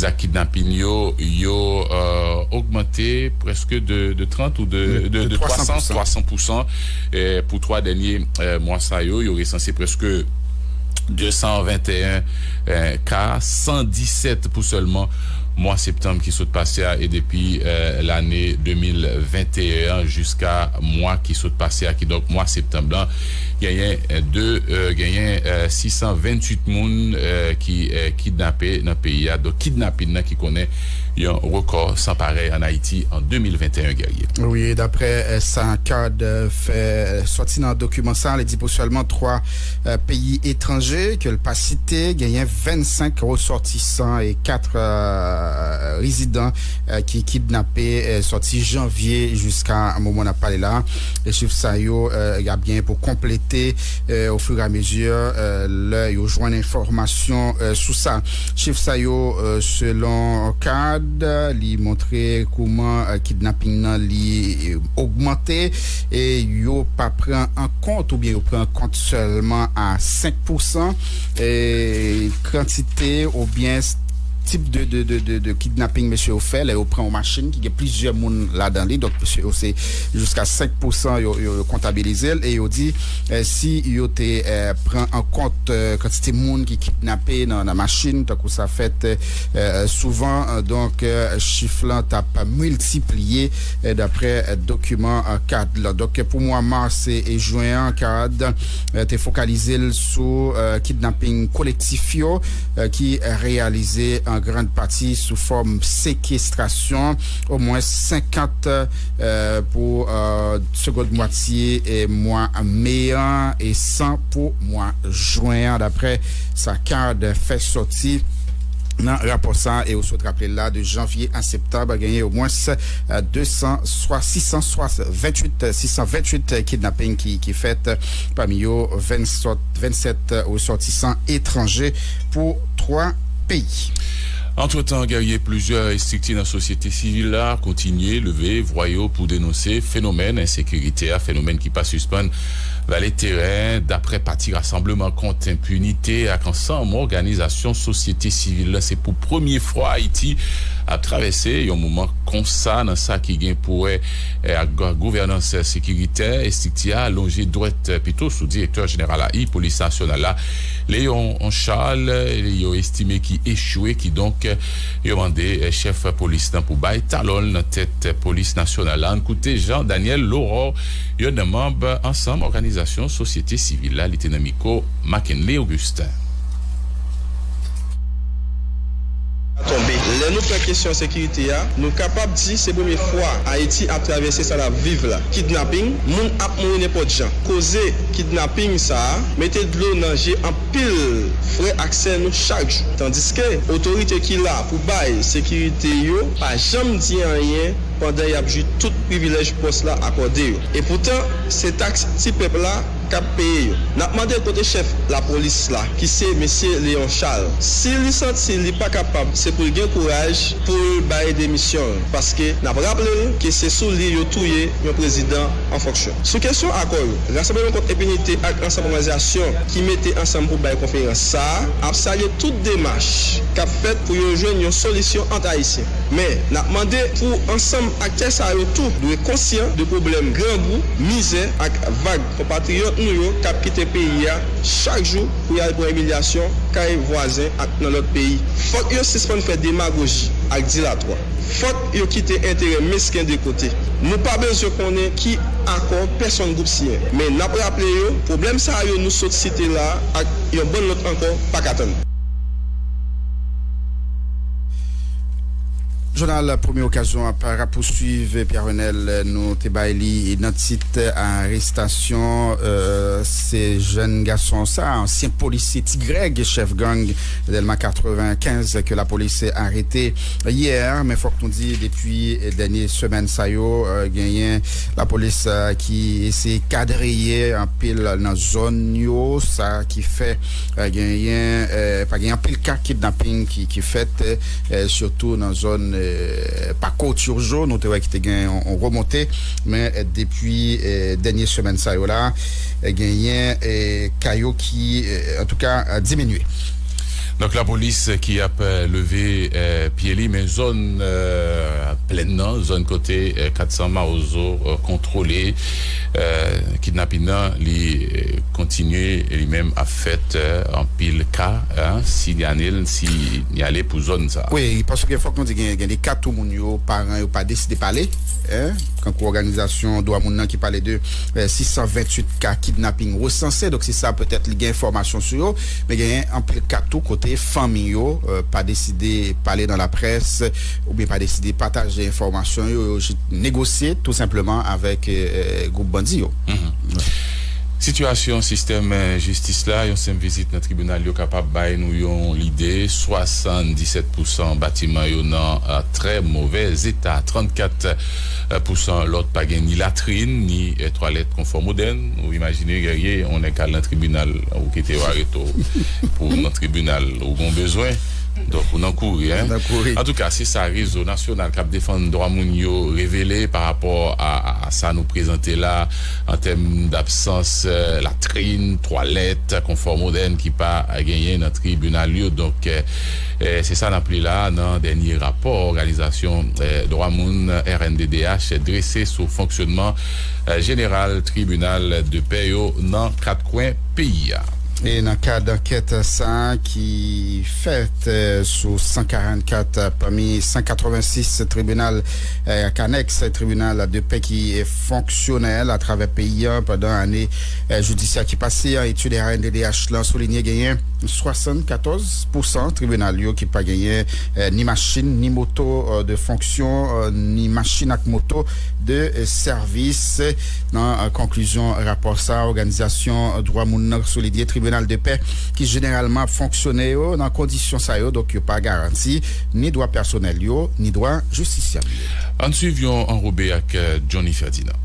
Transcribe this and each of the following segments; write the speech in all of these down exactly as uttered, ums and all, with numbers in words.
Zak kidnapin yo, yo, euh, ogmante prèske de, de trant ou de, de, de twa san, twa san pousan, euh, pou twa dènye, euh, mwa sa yo. Yo resanse prèske de san venteyen, euh, ka, san disèt pou sèlman mwa septanm ki sot pase a, e depi, euh, lane de mil venteyen an jiska mwa ki sot pase a, kidonk mwa septanm lan, genyen, euh, de, euh, genyen, euh, sis san venntuit moun, euh, ki, euh, kidnape nan peyi a. Donk, kidnapin nan ki konnen yon rekò san parèy ann Ayiti an de mil venteyen, Guerrier. Wi, daprè, euh, sa CARD, euh, fè, euh, sòti nan dokiman sa, li di pou sèlman twa, euh, peyi etranje ke l pa site, genyen vennsenk resòtisan e kat, euh, rezidan, euh, ki kidnape, euh, sòti janvye jiska moman n ap pale la. E chif sa yo, euh, y ap genyen pou konplete, euh, au fur et à mesure, euh, lè yo jwenn enfòmasyon, euh, sou sa. Chif sa yo, euh, selon CARD, li montre kouman, euh, kidnaping nan li, euh, ogmante, e yo pa pran an kont, oubyen yo pran an kont sèlman a senk pousan, e kantite oubyen s-, tip de, de, de, de, de kidnaping mesye yo fè, lè yo pran yon machin ki gen plizyè moun ladan li, donk mesye yo se jiska senk pousan yo, yo, yo kontabilize l, e yo di, eh, si yo te, eh, pran an kont, eh, kantite moun ki kidnape nan, nan machin, tankou sa fèt, eh, souvan, eh, donk, eh, chif lan t ap miltipliye, eh, daprè, eh, dokiman, eh, CARD la. Donk, pou mwa mas e, e jen an, CARD, eh, te fokalize l sou, eh, kidnaping kolektif yo, eh, ki reyalize an grann pati sou fòm sekestrasyon, omwen senkant, eh, pou, eh, segond mwatye, eh, mwa me an, e san pou mwa jen an, daprè sa CARD fè sòti nan rapò sa, e ou sot raple la, de janvye a septanm, genyen omwen, eh, de san swa, sis san swa, venntuit, sis san venntuit kidnaping ki, ki fèt, pami yo vennsèt, vennsèt resòtisan etranje pou twa peyi. Antretan, Guerrier, plizyè estrikti nan sosyete sivil la kontinye leve vwa yo pou denonse fenomèn ensekirite a, fenomèn ki pa sispann vale teren. Daprè Pati Rasanbleman Kont Enpinite ak ansanm òganizasyon sosyete sivil la, se pou premye fwa Ayiti ap travèse yon moman konsa nan sa ki gen pou wè, eh, ak gou-, gouvènans sekiritè. Estrikti a lonje dwèt, eh, pito sou direktè jeneral a I Polis Nasyonal la, Léon Charles, yo estime ki echwe, kidonk, eh, yo mande, eh, chèf polis nan pou bay talon l nan tèt polis nasyonal la. Ann koute Jean Daniel Laurent, youn nan manm ansanm òganizasyon sosyete sivil la, li te nan mikwo Mackenley Augustin. Tonbe. Lè nou pran kesyon sekirite a, nou kapab di se premye fwa Ayiti ap travèse sa l ap viv la. Kidnaping, moun ap mouri nenpòt jan. Koze kidnaping sa a mete dlo nan je anpil frè ak sè nou chak jou. Tandiske otorite ki la pou bay sekirite yo pa janm di anyen pandan y ap jwi tout privilèj pòs la akòde yo. Epoutan, se taks ti pèp la k ap peye yo. N ap mande kote chèf lapolis la, ki se mesye Léon Charles. Si li santi li pa kapab, se pou l gen kouraj pou l bay demisyon l, paske n ap raple l ke se sou li yo touye yon prezidan an fonksyon. Sou kesyon akò yo, Rasanbleman Kont Enpinite ak ansanm òganizasyon ki mete ansanm pou bay konferans sa a ap salye tout demach k ap fèt pou yo jwenn yon solisyon ant Ayisyen. Men, n ap mande pou ansanm aktè sa yo tou dwe konsyan de pwoblèm grangou, mizè ak vag konpatriyòt nou yo k ap kite peyi a chak jou pou y al pran imilyasyon kay vwazen ak nan lòt peyi. Fòk yo sispann fè demagoji ak dilatwa. Fòk yo kite enterè mesken de kote. Nou pa bezwen konnen ki akò pèsonn gwoup siyen. Men n ap raple yo, pwoblèm sa yo nou sot site la a ak yon bann lòt ankò pa ka tann. Jounal Premye Okazyon ap rapousuiv, Pierre Renel, nou te bay li nan tit arestasyon, euh, se jèn gason sa, ansyen polisye Ti Grèg, chèf gang Dèlma katrevenkenz, ke lapolis arete yè. Men fòk nou di, depi dènye semèn sa yo, euh, genyen lapolis, euh, ki eseye kadreye anpil nan zòn yo, sa ki fè, euh, genyen, euh, pa genyen anpil ka kidnaping ki, ki fèt, euh, sitou nan zòn, euh, Pako Turgeau, nou te wè ki te gen yon, yon remonte, men, euh, depi, euh, dènye semèn sa yo la, euh, genyen, euh, ka yo ki, euh, antouka, euh, diminye. Donk, lapolis ki ap, euh, leve, euh, Ye li, men zòn, euh, plèn nan, zòn kote, euh, kat san Mawozo, euh, kontwole, euh, kidnapin nan, li, euh, kontinye li menm ap fèt, euh, anpil ka, hein, sinyale, sinyale pou zòn sa. Wi, paske fòk nou di gen, gen de ka tou moun yo, paran yo pa deside pale, hein, kankou òganizasyon dwa moun nan ki pale de, euh, sis san venntuit ka kidnaping resanse, donk se sa petèt li gen enfòmasyon sou yo, men gen anpil ka tou kote fanmi yo, euh, pa deside pale nan laprès, oubyen pa deside pataje enfòmasyon yo, yo jis negosye tou senpleman avèk, eh, gwoup bandi yo. Mhm. Sitiyasyon sistèm, eh, jistis la, yon senp vizit nan tribinal yo kapab bay nou yon lide. Swasanndisèt pousan batiman yo nan, eh, trè movè eta. Trannkat pousan lòt pa gen ni latrin, ni, eh, twalèt konfò modèn. Ou imajine, Guerrier, on nèg k al nan tribinal, ou kite yo arete w pou w nan tribinal, ou gon bezwen. Donk, ou nan kouri, hein? Nan kouri. Antouka, se sa rezo nasyonal k ap defann dwa moun yo revele pa rapò a, a, a sa nou prezante la, an tèm dabsans, eh, latrin, twalèt, konfò modèn ki pa genyen nan tribinal yo. Donk, eh, eh, se sa n ap li la nan dènye rapò òganizasyon, eh, dwa moun R N D D H drese sou fonksyònman, eh, jeneral tribinal de pè yo nan kat kwen peyi a. E nan kad ankèt sa a ki fèt, eh, sou san karannkat pami san katrevensis tribinal, eh, ak anèks tribinal de pè ki, eh, fonksyonèl atravè peyi a pandan ane, eh, jidisyè ki pase a, etid R N D D H lan soulinye genyen swasannkatòz pousan tribinal yo ki pa genyen, eh, ni machin, ni moto, eh, de fonksyon, eh, ni machin ak moto de, eh, sèvis. Nan, eh, konklizyon rapò sa, òganizasyon dwa moun nan soulinye tribinal de pè ki jeneralman ap fonksyone yo nan kondisyon sa yo, donk yo pa garanti ni dwa pèsonèl yo, ni dwa jistisyab yo. Ann swiv yon anrobe ak, eh, Johnny Ferdinand.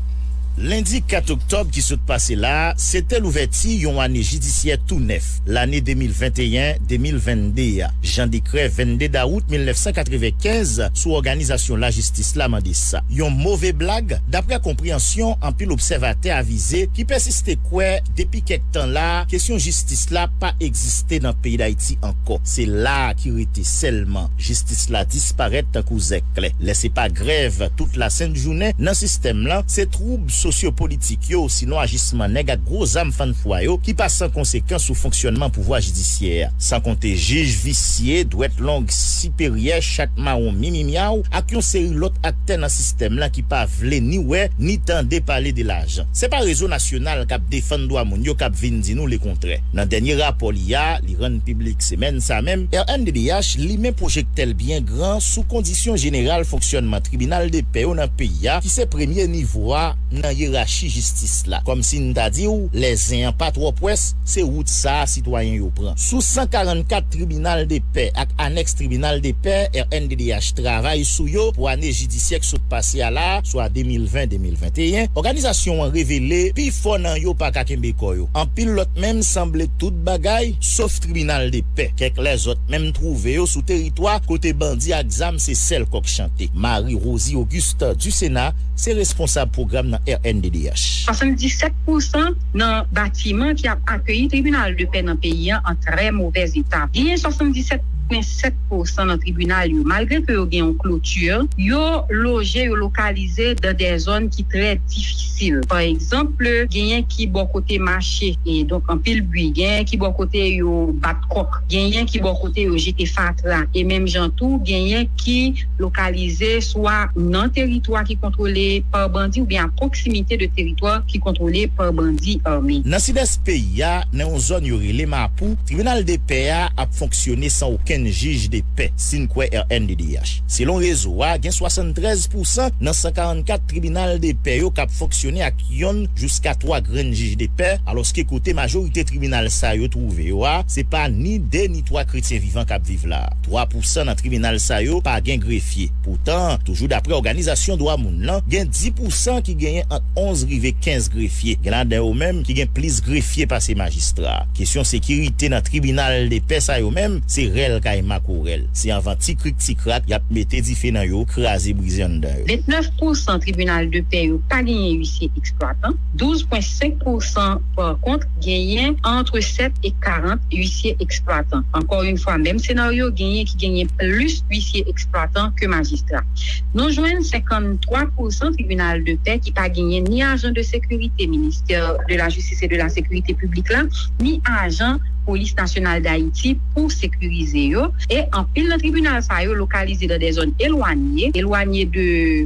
Lendi kat oktòb ki sot pase la a, se te louvèti yon ane jidisyè tou nèf, lane de mil venteyen de mil vennde a, jan dekrè vennde dawout mil nèf san katrevenkenz sou òganizasyon lajistis la mande sa. Yon move blag, daprè konpreyansyon anpil obsèvatè avize ki pèsiste kwè, depi kèk tan la a, kesyon jistis la pa egziste nan peyi Dayiti ankò. Se la a ki rete sèlman. Jistis la disparèt tankou zèklè. Lè se pa grèv tout lasent jounen nan sistèm lan, se twoub sosyopolitik yo, sinon ajisman nèg ak gwo zam fann fwa yo ki pa san konsekans sou fonksyònman pouvwa jidisyè a. San konte jij visye, dwèt long siperyè, chat mawon mimi myaw, ak yon seri lòt aktè nan sistèm lan ki pa vle ni wè, ni tande pale de lajan. Se pa rezo nasyonal k ap defann dwa moun yo k ap vin di nou lekontrè. Nan dènye rapò li a, li rann piblik semèn sa menm, R N D D H limen pwojektè l byen gran sou kondisyon jeneral fonksyònman tribinal de pè yo nan peyi a, ki se premye nivo a nan yerachi jistis la. Kòmsi n ta di w, lè zen an pa twò pwès, se wout sa a sitwayen yo pran. Sou san karannkat tribinal de pè ak anèks tribinal de pè R N D D H travay sou yo pou ane jidisyè k sot pase a la a, swa de mil ven de mil venteyen, òganizasyon an revele pifò nan yo pa ka kenbe kò yo. Anpil lòt menm sanble tout bagay, sof tribinal de pè. Kèk lèzòt menm twouve yo sou teritwa kote bandi ak zam se sèl kòk chante. Marie Rosie Auguste du Sénat se responsab pwogram nan R N D D H. Swasanndisèt pousan nan batiman ki ap akeyi tribinal de pè nan peyi an an trè movèz eta. Genyen swasanndisèt pwen sèt pousan nan tribinal yo, malgre ke yo gen yon kloti, yo loje, yo lokalize dan de zòn ki trè difisil. Pa egzanp, genyen ki bò kote mache, e donk anpil bwi, genyen ki bò kote yo bat kòk, genyen ki bò kote yo jete fatra, e menm jan tou, genyen ki lokalize swa nan teritwa ki kontwole pa bandi oubyen a pwoksimite de teritwa ki kontwole pa bandi ame. Nan sidès peyi a, nan yon zòn yo rele Mapou, tribinal de pè a ap fonksyone san okenn jij de pè, si n kwè R N D D H. Selon rezo a, gen swasanntrèz pousan nan san karannkat tribinal de pè yo k ap fonksyone ak yonn jiska twa grenn jij de pè, alòske kote majorite tribinal sa yo twouve yo a, se pa ni de ni twa kretyen vivan k ap viv la. Twa pousan nan tribinal sa yo pa gen grefye. Poutan, toujou daprè òganizasyon dwa moun lan, gen dis pousan ki genyen ant onz rive kenz grefye. Gen ladan yo menm ki gen plis grefye pase majistra. Kesyon sekirite nan tribinal de pè sa yo menm, se rèl k kay makorèl. Se anvan ti krik ti krak y ap mete dife nan yo, kraze brize anndan yo. Vennèf pousan tribinal de pè yo pa genyen isye eksplwatan, douz pwen senk pousan pa kont genyen ant sèt e karant isye eksplwatan. Ankò yon fwa, menm senaryo, genyen ki genyen plis isye eksplwatan ke majistra. Nou jwenn senkanntwa pousan tribinal de pè ki pa genyen ni ajan de sekirite Ministè de la Jistis e de la Sekirite Piblik la, ni ajan Polis Nasyonal Dayiti pou sekirize yo. E anpil nan tribinal sa yo lokalize nan de zòn elwanye, elwanye de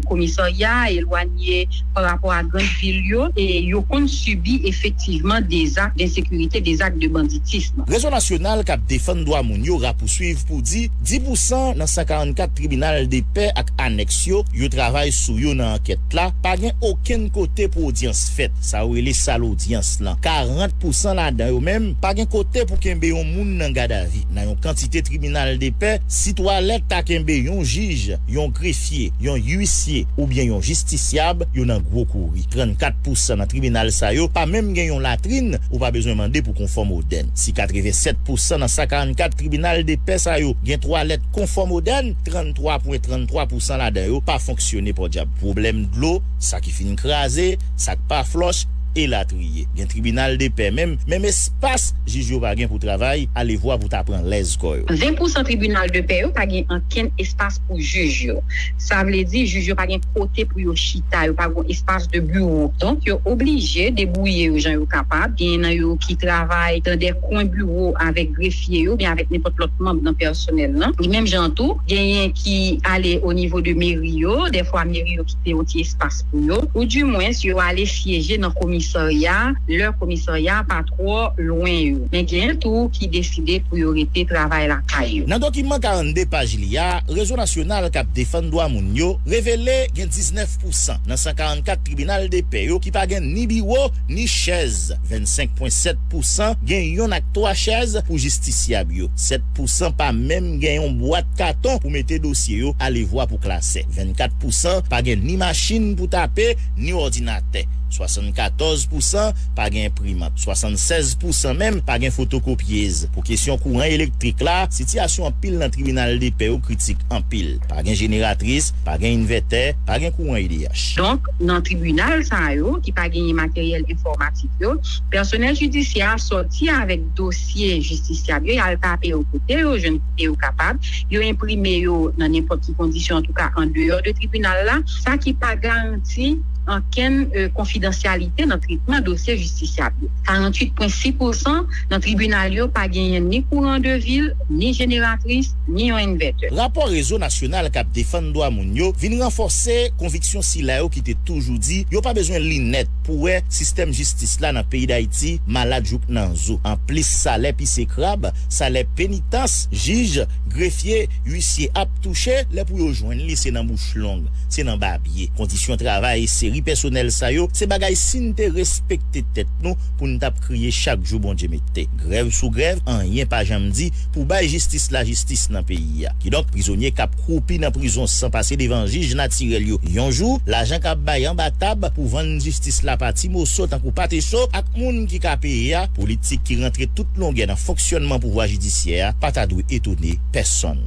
komisarya, elwanye pa rapò a gran vil yo, e yo konn sibi efektivman de zak de ensekirite, de zak de banditism. Rezo Nasyonal k ap defann dwa moun yo rapouswiv pou di dis pousan nan san karannkat tribinal de pè ak anèks yo, yo travay sou yo nan ankèt la, pa gen okenn kote pou odyans fèt, sa yo rele sal odyans lan. Karant pousan ladan yo menm pa gen kote pou kenbe yon moun nan gadavi. Nan yon kantite tribinal de pè, si twalèt ta kenbe yon jij, yon grefye, yon isye oubyen yon jistisyab, yo nan gwo kouri. Trannkat pousan nan tribinal sa yo pa menm gen yon latrin, ou pa bezwen mande pou konfò modèn. Si katrevennsèt pousan nan san karannkat tribinal de pè sa yo gen twalèt konfò modèn, tranntwa pwen tranntwa pousan ladan yo pa fonksyone, pòdyab. Pwoblèm dlo, sa ki fin kraze, sa k pa flòch, elatriye. Gen tribinal de pè menm, menm espas jij yo pa gen pou travay, alevwa pou ta pran lèz kò yo. Ven pousan tribinal de pè yo pa gen ankenn espas pou jij yo. Sa vle di, jij yo pa gen kote pou yo chita, yo pa gen espas de biwo. Donk, yo oblije debouye yo jan yo kapab. Gen nan yo ki travay nan de kwen biwo avèk grefye yo, oubyen avèk nenpòt lòt manm nan pèsonèl lan. E menm jan tou, genyen ki ale o nivo de meri yo, dèfwa meri yo kite yon ti espas pou yo, oudimwens yo ale syeje nan komisarya, lè komisarya pa twò lwen yo. Men genyen tou ki deside pou yo rete travay lakay yo. Nan dokiman karannde paj li a, Rezo Nasyonal k ap defann dwa moun yo revele gen diznèf pousan nan san karannkat tribinal de pè yo ki pa gen ni biwo, ni chèz. Vennsenk pwen sèt pousan gen yonn ak twa chèz pou jistisyab yo. Sèt pousan pa menm gen yon bwat katon pou mete dosye yo, alevwa pou klasè. Vennkat pousan pa gen ni machin pou tape, ni òdinatè. Swasannkatòz pousan pa gen enprimant. Swasannsèz pousan menm pa gen fotokopyez. Pou kesyon kouran elektrik la, sitiyasyon anpil nan tribinal de pè yo kritik anpil. Pa gen jeneratris, pa gen envètè, pa gen kouran E D H. Donk, nan tribinal sa yo, ki pa genyen materyèl enfòmatik yo, pèsonèl jidisyè a sòti avèk dosye jistisyab yo, y al tape yo kote yo jwenn, kote yo kapab, yo enprime yo nan nenpòt ki kondisyon, antouka andeyò de tribinal la, sa ki pa garanti ankenn, e, konfidansyalite nan tretman dosye jistisyab yo. Karanntuit pwen sis pousan nan tribinal yo pa genyen ni kouran de vil, ni jeneratris, ni yon envètè. Rapò Rezo Nasyonal k ap defann dwa moun yo vin ranfòse konviksyon sila yo ki te toujou di yo pa bezwen linèt pou wè sistèm jistis la nan peyi Dayiti malad jouk nan zo. Anplis salè pise krab, salè penitans, jij, grefye, isye ap touche, lè pou yo jwenn li se nan bouch long, se nan babye. Kondisyon travay seri pèsonèl sa yo se bagay si n te respekte tèt nou pou n t ap kriye chak jou Bondye mete. Grèv sou grèv, anyen pa janm di pou bay jistis lajistis nan peyi a. Kidonk, prizonye k ap kwoupi nan prizon san pase devan jij natirèl yo yon jou, lajan k ap bay anba tab pou vann jistis la pa ti moso tankou pate cho ak moun ki ka peye a, politik ki rantre tout longè nan fonksyònman pouvwa jidisyè a pa ta dwe etone pèsonn.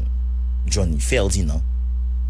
Johnny Ferdinand,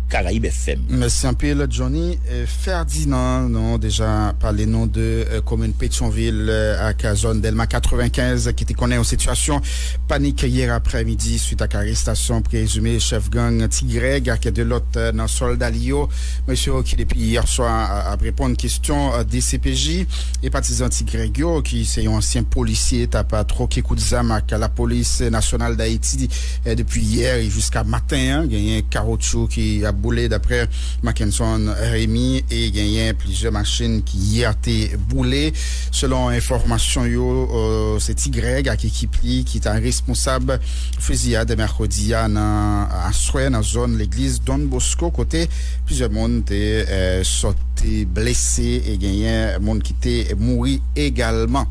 Karayib F M. Mèsi anpil, Johnny. E, Ferdinand, nou deja pale nou de, e, komin Petyonvil, e, ak zòn Dèlma katrevenkenz ki te konnen yon sitiyasyon panik yè aprèmidi swit ak arestasyon prezime chèf gang Ti Grèg ak de lòt, e, nan sòlda li yo. Mesye yo ki depi yè swa, e, ap reponn kesyon, e, D C P J e patizan Ti Grèg yo, ki se yon ansyen polisye, t ap twoke kout zam ak lapolis nasyonal Dayiti, e, depi yè e jiska maten an. Genyen kawotchou ki ap boule, daprè Mackenson Remy, e genyen plizyè machin ki yè te boule. Selon enfòmasyon yo, e, se Ti Grèg ak ekip li ki ta responsab fiziyad mèkredi a nan aswè nan zòn legliz Don Bosco, kote plizyè moun te, e, sòt te blese e genyen moun ki te mouri egalman.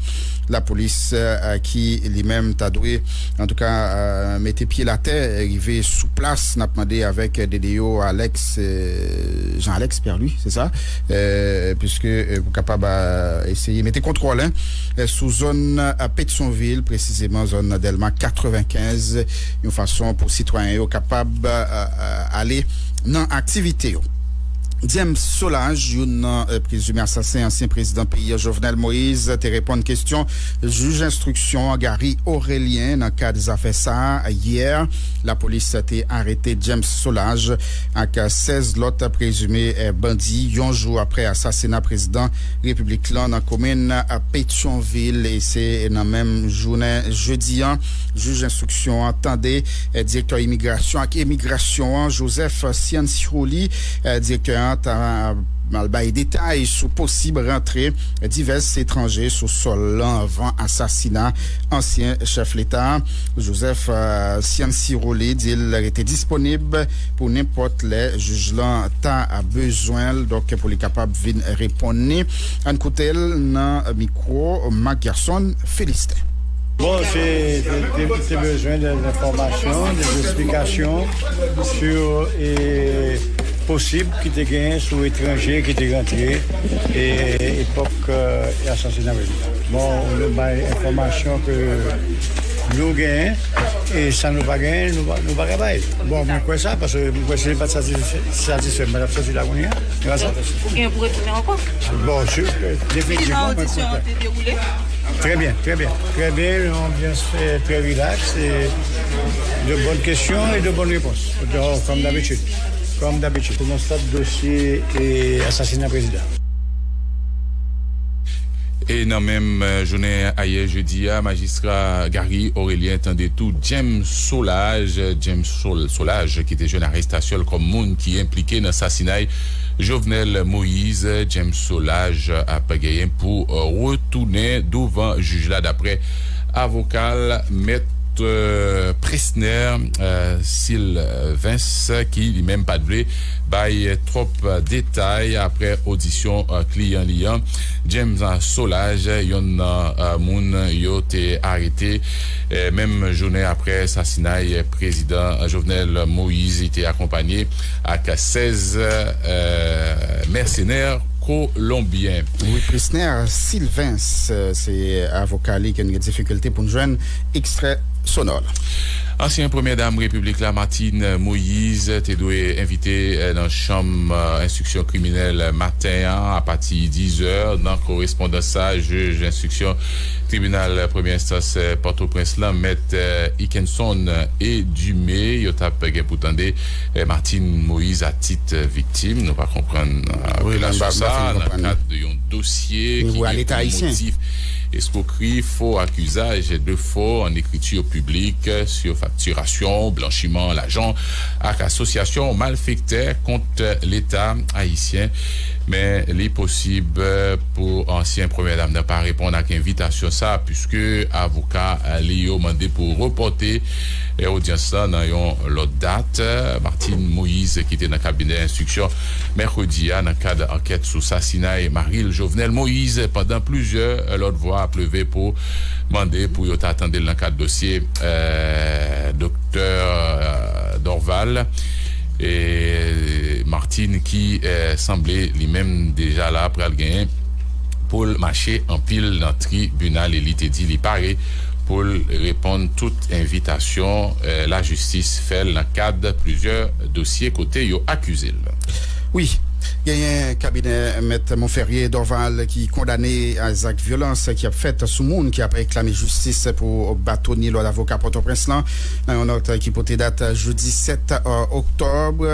Lapolis, eh, ki li menm ta dwe, antouka, eh, mete pye l atè, rive sou plas, n ap mande avèk D D O Alex, eh, Jean Alex Pierre Louis, se sa? Eh, puiske, eh, pou kapab, eh, eseye mete kontwòl, en, eh, sou zòn, eh, Petyonvil, presizeman zòn Dèlma katrevenkenz, yon fason pou sitwayen yo kapab, eh, eh, ale nan aktivite yo. James Solages, youn nan, eh, prezime asasen ansyen prezidan peyi a, Jovenel Moïse, te reponn kesyon jij enstriksyon an, Gary Orélien, nan kad zafè sa a yè. Lapolis te arete James Solages ak sèz lòt prezime, eh, bandi yon jou apre asasina prezidan repiblik lan nan komin, eh, Petyonvil. E se nan menm jounen jedi a, jij enstriksyon an tande, eh, direktè imigrasyon ak emigrasyon an, Joseph Cianciulli, eh, direktè an ta al bay detay sou posib rantre divès etranje sou sòl lan anvan asasina ansyen chèf leta a. Joseph, eh, Cianciulli di l rete disponib pou nenpòt lè jij lan ta bezwen l, donk, pou li kapab vin reponn li. Ann koute l nan mikwo Marc Gerson Philistin. Bon, se, se, se, se bezwen de enfòmasyon, de esplikasyon sou, eh, posib ki te gen sou etranje ki te rantre, eh, epòk, eh, asasina prezidan. Bon, nou bay enfòmasyon ke nou gen, e sa nou pa gen, nou pa, nou pa ka bay. Bon, mwen kwè sa, paske mwen kwè si li pa t satisfè, satisfè, mwen t ap sòti la kounye a. Se pa sa? Ou gen pou retounen ankò? Bon, si, definitivman, mwen kwè. Kijan odisyon an te dewoule? Trè byen, trè byen. Trè byen, yon anbyans, eh, trè rilaks, e de bòn kesyon e de bòn repons. Donk, kòm dabitid. Kòm dabitid. Pou nan stad dosye, eh, asasina prezidan. E nan menm, eh, jounen ayè jedi a, majistra Gary Orélien tande tou James Solages, James Sol-, Solages, ki te jwenn arestasyon l kòm moun ki enplike nan sasinay Jovenel Moïse. James Solages ap genyen pou, eh, retounen douvan jij la, daprè avoka l, mèt, eh, Presner, eh, Sylvains, ki li menm pa t vle bay twòp detay apre odisyon, eh, kliyan li an. James Solages, yonn nan, eh, moun yo te arete, eh, menm jounen apre sasinay prezidan Jovenel Moïse, li te akonpanye ak sèz, eh, mèsenè kolonbyen. Wi, Presner Sylvains, eh, se avoka li ke n gen difikilte pou n jwenn ekstrè sonò la. Ansyen premyè dam repiblik la, Martine Moïse, te dwe envite, eh, nan chanm, eh, enstriksyon kriminèl maten an apati diz è. Nan korespondans sa, jij enstriksyon tribinal premyè enstans, eh, Pòtoprens lan, mèt, eh, Ikenson Edumé, yo t ap gen pou tande, eh, Martine Moïse a tit, eh, viktim. Nou pa konprann, eh, apelasyon sa a nan kad yon dosye ki gen pou motif eskwokri, fo akizaj de fo an ekriti piblik, sifaktirasyon, blanchiman lajan ak asosyasyon malfektè kont Leta ayisyen. Men li posib, eh, pou ansyen premyè dam nan pa reponn ak envitasyon sa, piske avoka, eh, li yo mande pou repòte, eh, odyans la nan yon lòt dat. Martine Moïse, ki te nan kabinè enstriksyon mèkredi a nan kad ankèt sou sasinay mari l Jovenel Moïse, pandan plizyè, eh, lòt vwa ap leve pou mande pou yo ta tande l nan kad dosye, eh, doktè, eh, Dorval. E Martine ki, eh, sanble li menm deja la pral genyen pou l mache anpil nan tribinal e li te di li pare pou l reponn tout envitasyon, eh, lajistis fè l nan kad plizyè dosye kote yo akize l. Wi, genyen kabinè mèt Monferrier Dorval ki kondane a zak vyolans ki ap fèt sou moun ki ap reklame jistis pou batonye lòd avoka Pòtoprens lan. Nan yon nòt ki pote dat jedi sèt, eh, oktòb,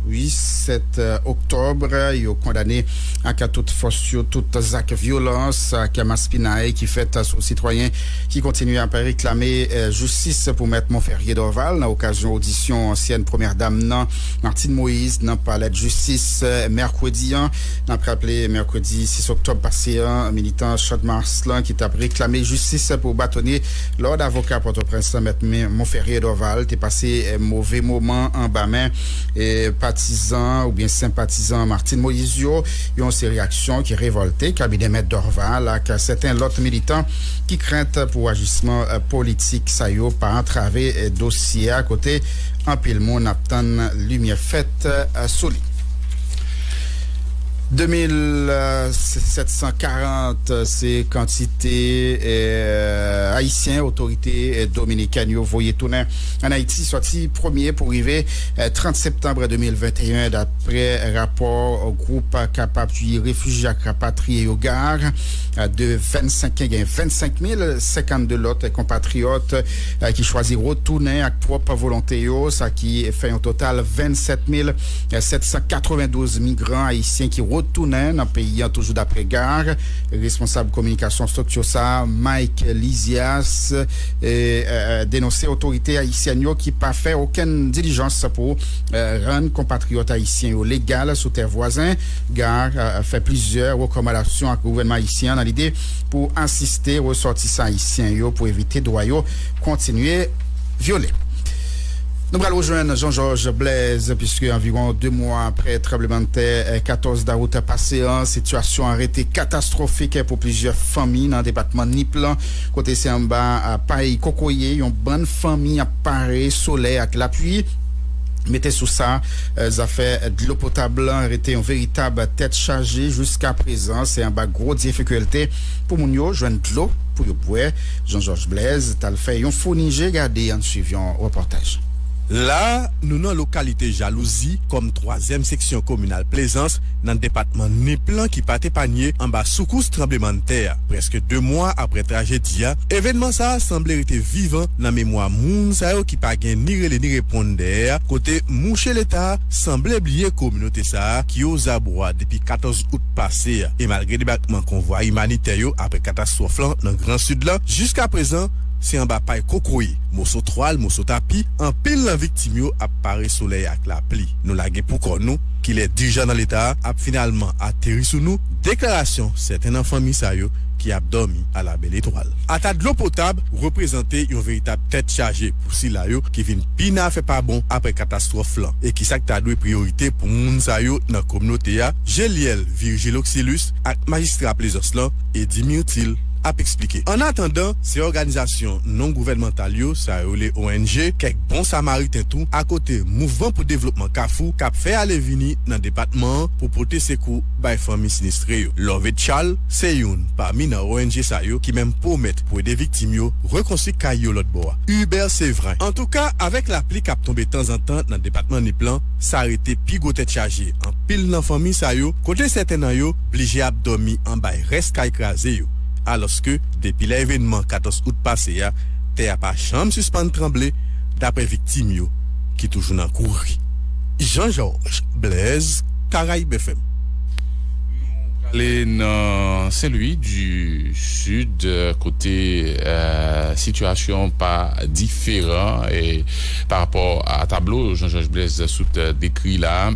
wi, sèt, eh, oktòb, yo kondane ak tout fòs yo tout zak vyolans ak maspinay ki fèt sou sitwayen ki kontinye ap reklame, eh, jistis pou mèt Monferrier Dorval nan okazyon odisyon ansyèn premyè dam nan, Martine Moïse, nan palè jistis, eh, mèkredi an. N ap raple, mèkredi sis oktòb pase an, militan Chadmas lan ki t ap reklame jistis pou batonye lòd avoka Pòtoprens lan, mèt Monferrier Dorval, te pase, eh, move moman anba men, eh, pa patizan oubyen senpatizan Martine Moïse yo, yon seri aksyon ki revòlte kabinè Mèt Dorval ak sèten lòt militan ki krent pou ajisman, eh, politik sa yo pa antrave, eh, dosye a kote anpil moun ap tann limyè fèt, eh, sou li. De mil sèt san karant, se kantite, eh, Ayisyen otorite, eh, dominikèn yo voye tounen ann Ayiti sòti premye pou rive, eh, trant septanm de mil venteyen, daprè rapò gwoup k ap apiye refijye ak rapatriye yo, GARR, eh, de vennsenk, gen vennsenk mil senkannde lòt konpatriyòt, eh, ki chwazi retounen ak pwòp volonte yo, sa ki fè yon total vennsèt mil sèt san katrevendouz migran ayisyen ki retounen nan peyi an, toujou daprè GARR. Responsab kominikasyon estrikti sa a, Mike Lysias, eh, eh, denonse otorite ayisyèn yo ki pa fè okenn dilijans pou, eh, rann konpatriyòt ayisyen yo legal sou tè vwazen. GARR, eh, fè plizyè rekòmandasyon ak gouvènman ayisyen an nan lide pou asiste resòtisan ayisyen yo pou evite dwa yo kontinye vyole. Nou pral rejwenn Jean Georges Blaise, piske anviwon de mwa apre tranblemanntè, eh, katòz dawout pase an, sitiyasyon an rete katastwofik pou plizyè fanmi nan depatman Nip lan, kote se anba, ah, pay kokoye yon bann fanmi ap pare solèy ak lapli. Mete sou sa, eh, zafè dlo potab lan rete yon veritab tèt chaje jiska prezan. Se anba gwo difikilte pou moun yo jwenn dlo pou yo bwè. Jean Georges Blaise t al fè yon founi je gade, ann swiv yon repòtaj. La, nou nan lokalite Jalouzi, kòm twazyèm seksyon kominal Plezans, nan depatman Nip lan ki pa t epanye anba soukous tranblemanntè a. Prèske de mwa apre trajedi a, evènman sa a sanble rete vivan nan memwa moun sa yo ki pa gen ni rele ni reponn dèyè a, kote mouche Leta a sanble bliye kominote sa a ki ozabwa depi katòz out pase a. E malgre debakman konvwa imanitè yo apre katastwòf lan nan Gran Sid lan, jiska prezan, se anba pay kokoye, moso twal, moso tapi, anpil nan viktim yo ap pare solèy ak lapli. Nou lage pou kò nou, kilè dirijan nan Leta a ap finalman ateri sou nou, deklarasyon sèten nan fanmi sa yo ki ap dòmi a la bèl etwal. Ata dlo potab reprezante yon veritab tèt chaje pou sila yo ki vin pi nan afè pa bon apre katastwòf lan, e ki sa k ta dwe priyorite pou moun sa yo nan kominote a, Géliel Virgile Oxilus ak majistra Plezans lan, Eddy Myrtil, ap eksplike. Annatandan, se òganizasyon non gouvènmantal yo, sa yo rele O N G, kèk bon samariten tou, akote Mouvman pou Devlopman Kafou, k ap fè ale vini nan depatman an pou pote sekou bay fanmi sinistre yo. Love Charles se youn pami nan O N G sa yo ki menm pwomèt pou ede viktim yo rekonstwi kay yo lòt bò a. Hubert Séverin. Antouka, avèk lapli k ap tonbe tanzantan nan depatman Nip lan, sa rete pi gwo tèt chaje anpil nan fanmi sa yo, kote sèten nan yo blije ap dòmi anba rès kay kraze yo. Alòske, depi lè evènman katòz out pase a, tè a pa janm sispann tranble, daprè viktim yo ki toujou nan kouri. Jean Georges Blaise, Caraïbes F M. Ale nan Sen Lwi di Sid, kote, eh, sitiyasyon pa diferan, e pa rapò a tablo Jean Georges Blaise sot, eh, dekri la.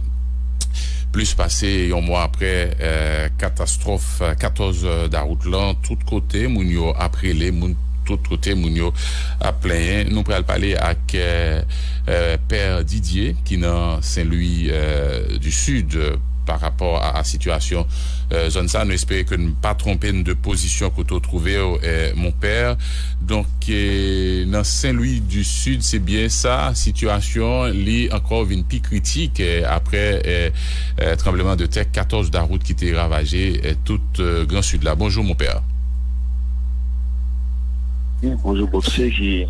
Plis pase yon mwa apre, eh, katastwòf, eh, katòz dawout lan, tout kote moun yo ap rele, moun, tout kote moun yo ap plenyen. Nou pral pale ak, eh, eh, Pè Didier ki nan Sen Lwi, eh, di Sid, eh, pa rapò a, a sitiyasyon, eh, zòn sa. Nou espere ke n pa twonpe n de pozisyon kote w twouve w, eh, mon pè. Donk, eh, nan Sen Lwi di Sid, se byen sa, sitiyasyon li ankò vin pi kritik, eh, apre, eh, eh, tranbleman de tè katòz dawout ki te ravaje, eh, tout, eh, Gran Sid la. Bonjou, mon pè. Wi, bonjou, Bob Serge,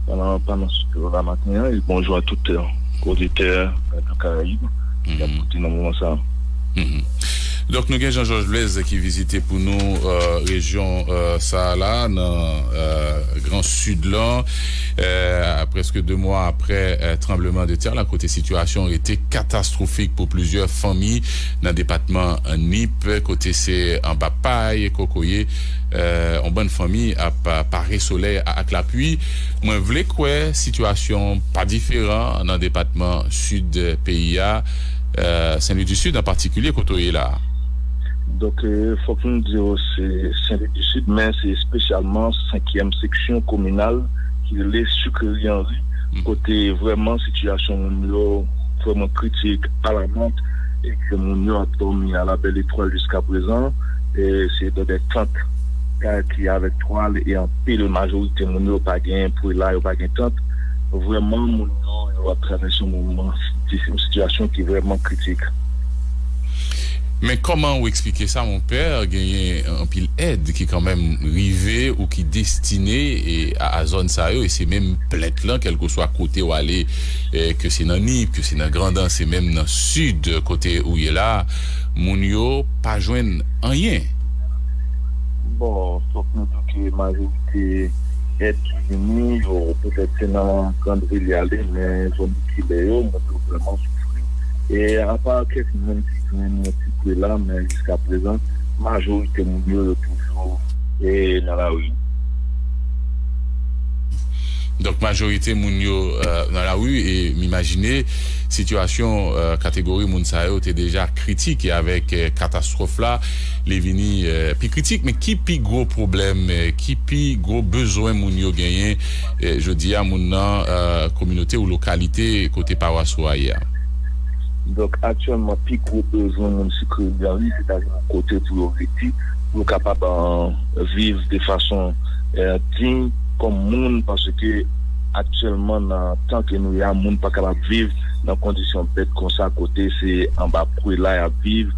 pandan, pandan sou la maten an, e bonjou a tout, eh, oditè Radio Caraïbes ki ap koute nan moman sa. Mhm. Donk, nou gen Jean Georges Blaise ki vizite pou nou, eh, rejyon, eh, sa a la, nan, eh, Gran Sid lan, eh, prèske de mwa apre, eh, tranbleman de tè la, kote sitiyasyon rete katastwofik pou plizyè fanmi nan depatman Nip, kote se anba pay, kokoye, eh, yon bann fanmi ap, eh, pare solèy a-, ak lapli. Mwen vle kwè sitiyasyon pa diferan nan depatman Sid peyi a, eh, Sen Lwi di Sid an patikilye, kote w ye la a. Donk, eh, fòk nou di w se Sen Lwi di Sid, men se espesyalman senkyèm seksyon kominal ki rele Sucrerie Henry, kote vrèman sitiyasyon moun yo vrèman kritik, alamant, e ke moun yo ap dòmi a la bèl etwal jiska prezan. E se dans des tentes, kay ki avèk twal, e anpil majorite moun yo pa gen prela, yo pa gen tant. Vrèman, moun yo, yo ap travèse yon moman, yon sitiyasyon ki vrèman kritik. Men kòman ou eksplike sa, monpè? Genyen anpil èd ki kanmenm rive ou ki destine e, a, a zòn sa yo, e se menm plent lan, kèlkeswa kote w ale, e, ke se nan Nip, ke se nan Grandans, e menm nan Sid, kote ou ye la, moun yo pa jwenn anyen. Bon, fòk nou di ke majorite èd ki vini, yo petèt se nan grann vil y ale, men zòn popilè yo, moun yo vrèman soufri. E apa kèk moun ki jwenn yon ti prela, men jiska prezan, majorite moun yo, yo toujou e, nan lari. Donk, majorite moun yo, e, nan lari, e m imajine sitiyasyon, e, kategori moun sa yo te deja kritik, e avèk, e, katastwòf la, li vini, e, pi kritik. Men ki pi gwo pwoblèm, e, ki pi gwo bezwen moun yo genyen, e, jodi a, moun nan, e, kominote ou lokalite kote pawas ou a ye a? Donk, aktyèlman, pi gwo bezwen moun Sikre Gari, se ta jwenn yon kote pou yo rete, pou yo kapab, e, viv de fason, e, diy kòm moun, paske aktyèlman, nan tan ke nou ye a, moun pa kapab viv nan kondisyon bèt konsa, kote se anba prela y ap viv,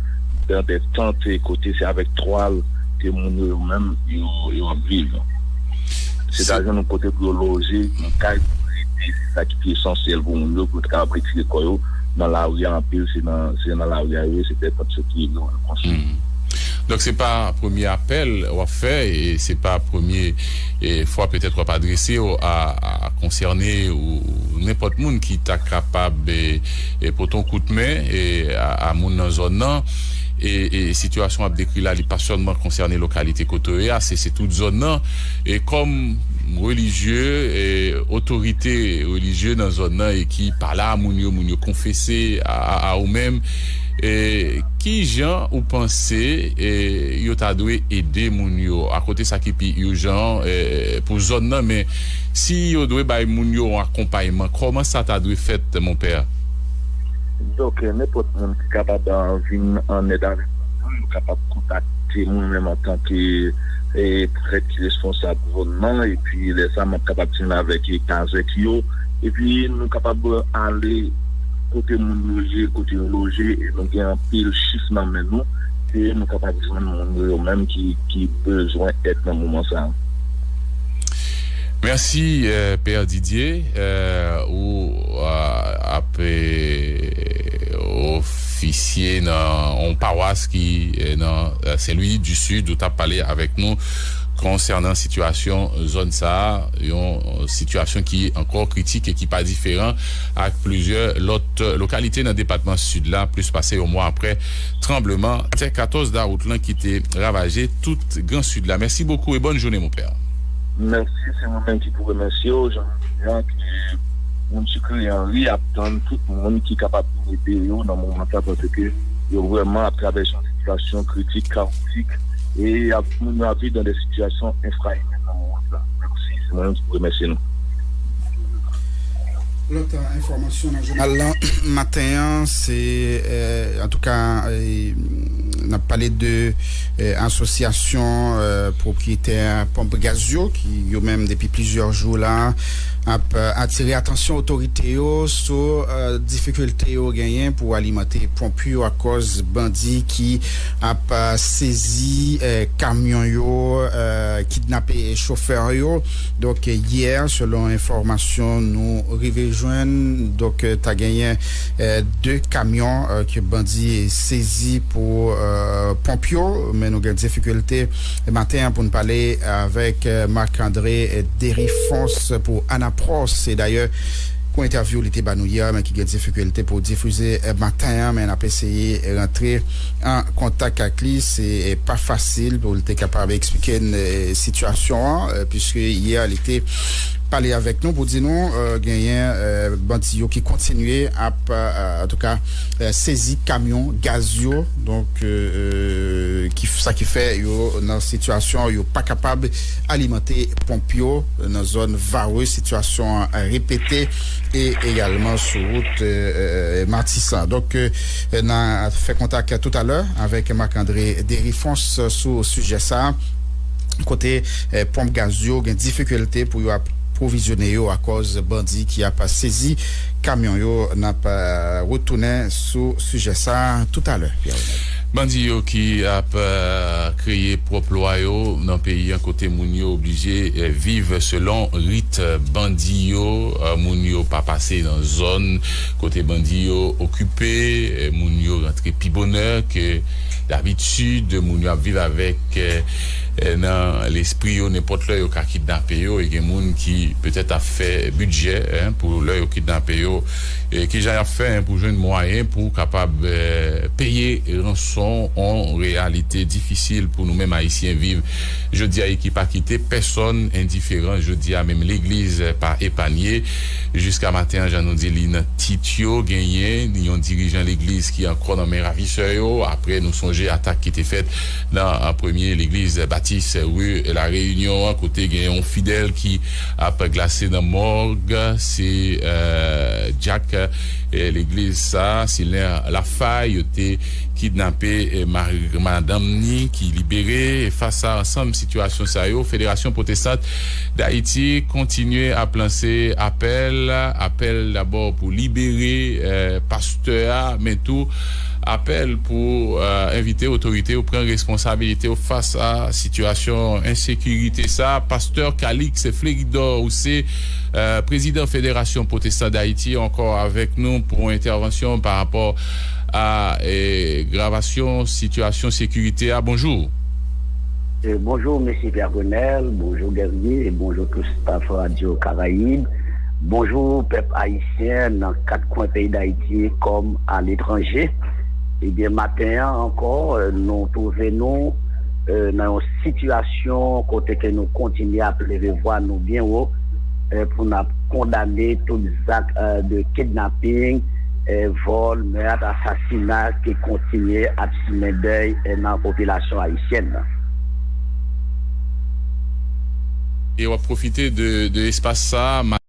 dans des tentes, kote se avèk twal ke moun yo, yo menm, yo, yo ap viv. Se ta jwenn yon kote pou yo loje, yon kay pou yo rete, se sa ki pi esansyèl pou moun yo, pou yo ta kapab retire kò yo nan lari a. Anpil, se nan, se nan lari a yo ye, se dèyè tant yo ki yo konsa. Hmm. Donk, se pa premye apèl w ap fè, e se pa premye, e, fwa petèt w ap adrese w a, a konsène ou, ou nenpòt moun ki ta kapab, e, e, pote yon kout men, e, a, a moun nan zòn nan. E, e sitiyasyon w ap dekri la, li pa sèlman konsène lokalite kote w ye a, se, se tout zòn nan. E kòm relijye, e otorite relijye nan zòn nan e ki pale a moun yo, moun yo konfese a, a, a ou menm, e kijan ou panse, e, yo ta dwe ede moun yo? Akote sa ki pi ijan, e, pou zòn nan, men si yo dwe bay moun yo yon akonpayman, kòman sa ta dwe fèt, monpè? Donk, e, nenpòt moun ki kapab, e, vin an èd avèk nou, yo kapab kontakte mwen menm antanke, e, prèt ki responsab zòn nan, epi lè sa a, m ap kapab jwenn avèk, e, kazèk yo, epi nou kapab ale kote moun yo ye, kote yo loje, e nou gen anpil chif nan men nou, ke nou kapab jwenn moun yo, yo menm ki, ki bezwen èd nan moman sa a. Mèsi, e, Pè Didier, e, ou, a, ap, e, ofisye nan yon pawas ki, e, nan, e, Sen Lwi di Sid, ou t ap pale avèk nou konsènan sitiyasyon zòn sa a, yon sitiyasyon ki ankò kritik e ki pa diferan ak plizyè lòt lokalite nan depatman Sid la, plis pase yon mwa apre tranbleman tè katòz dawout lan ki te ravaje tout Gran Sid la. Mèsi bokou e bòn jounen, monpè. Mèsi, se mwen menm ki pou remèsye w, jan nou di a, ke moun Sikre Anri ap tann tout moun ki kapab vin ede yo nan moman sa, paske yo vrèman ap travèse yon sitiyasyon kritik, kawotik, e ap, moun yo ap viv nan de sitiyasyon enfrayimèn nan moman sa. Mèsi, se mwen menm ki pou remèsye nou. Lòt, e, enfòmasyon nan jounal lan maten an, se, e, antouka, e, n ap pale de, e, asosyasyon, e, pwopriyetè ponp gaz yo, ki yo menm depi plizyè jou la ap, e, atire atansyon otorite yo sou, e, difikilte yo genyen pou alimante ponp yo akòz bandi ki ap, e, sezi, e, kamyon yo, e, kidnape chofè yo. Donk, yè, selon enfòmasyon nou rive jwenn, donk, ta genyen, e, de kamyon, e, ke bandi sezi pou, e, ponp yo, men nou gen difikilte maten an pou n pale avèk, e, Marc André, e, Derifons pou Anapros. E dayè, pou entèvyou li te ba nou yè, men ki gen difikilte pou difize, e, maten an, men n ap eseye rantre an kontak ak li. Se, e, pa fasil pou li te kapab eksplike n, e, sitiyasyon an, e, piske yè li te pale avèk nou pou di nou, euh, genyen, euh, bandi yo ki kontinye ap, euh, antouka, euh, sezi kamyon gaz yo. Donk, euh, euh, ki, sa ki fè yo nan sitiyasyon yo pa kapab alimante ponp yo nan zòn Vare. Sitiyasyon an repete e egalman sou wout, euh, euh, Matisan. Donk, euh, n a fè kontak toutalè avèk Marc André Derifons sou sijè sa a. Kote, eh, ponp gaz yo gen difikilte pou yo apwovizyone yo akòz bandi ki ap sezi kamyon yo. N ap, eh, retounen sou sijè sa a toutalè, Pierre Renel. Bandi yo ki ap, eh, kreye pwòp lwa yo nan peyi an, kote moun yo oblije, eh, viv selon rit bandi yo, eh, moun yo pa pase nan zòn kote bandi yo okipe, eh, moun yo rantre pi bonè ke dabitid, moun yo ap viv avèk, eh, eh, nan lespri yo, nenpòt lè yo ka kidnape yo, e gen moun ki petèt ap fè bidjè, en, pou lè yo kidnape yo, e kijan y ap fè, en, pou jwenn mwayen pou kapab, eh, peye ranson, yon reyalite difisil pou nou menm Ayisyen viv jodi a e ki pa kite pèsòn endiferan jodi a, menm legliz pa epanye. Jiska maten an, jan nou di li nan tit yo, genyen yon dirijan legliz ki ankò nan men ravisè yo, apre nou sonje atak ki te fèt nan, a, premye legliz batis ri La Reyinyon an, kote gen yon fidèl ki ap glase nan mòg. Se, eh, dyak, eh, legliz sa, Silen Lafay, yo te kidnape, eh, mari, madanm ni ki libere. E fas a ansanm sitiyasyon sa yo, Federasyon Pwotestant Dayiti kontinye ap lanse apèl, apèl dabò pou libere, eh, pastè a, men tou apèl pou, eh, envite otorite yo pran responsabilite yo fas a sitiyasyon ensekirite sa. Pastè Calix Fleridor, ou se, eh, prezidan Federasyon Pwotestan Dayiti, ankò avèk nou pou entèvansyon pa rapò a, eh, gravasyon sitiyasyon sekirite a. Bonjou. E bonjou, mesye Pierre Renel, bonjou, Guerrier, e bonjou, tout staff Radio Caraïbe. Bonjou, pèp ayisyen nan kat kwen peyi Dayiti kòm aletranje. Ebyen, maten an ankò, eh, nou twouve nou, eh, nan yon sitiyasyon kote ke nou kontinye ap leve vwa nou byen wo, eh, pou n ap kondane tout zak, eh, de kidnapping, eh, vòl, mèt, asasina ki kontinye ap simen dèy, eh, nan popilasyon ayisyèn nan. E w ap pwofite de, de espas sa a,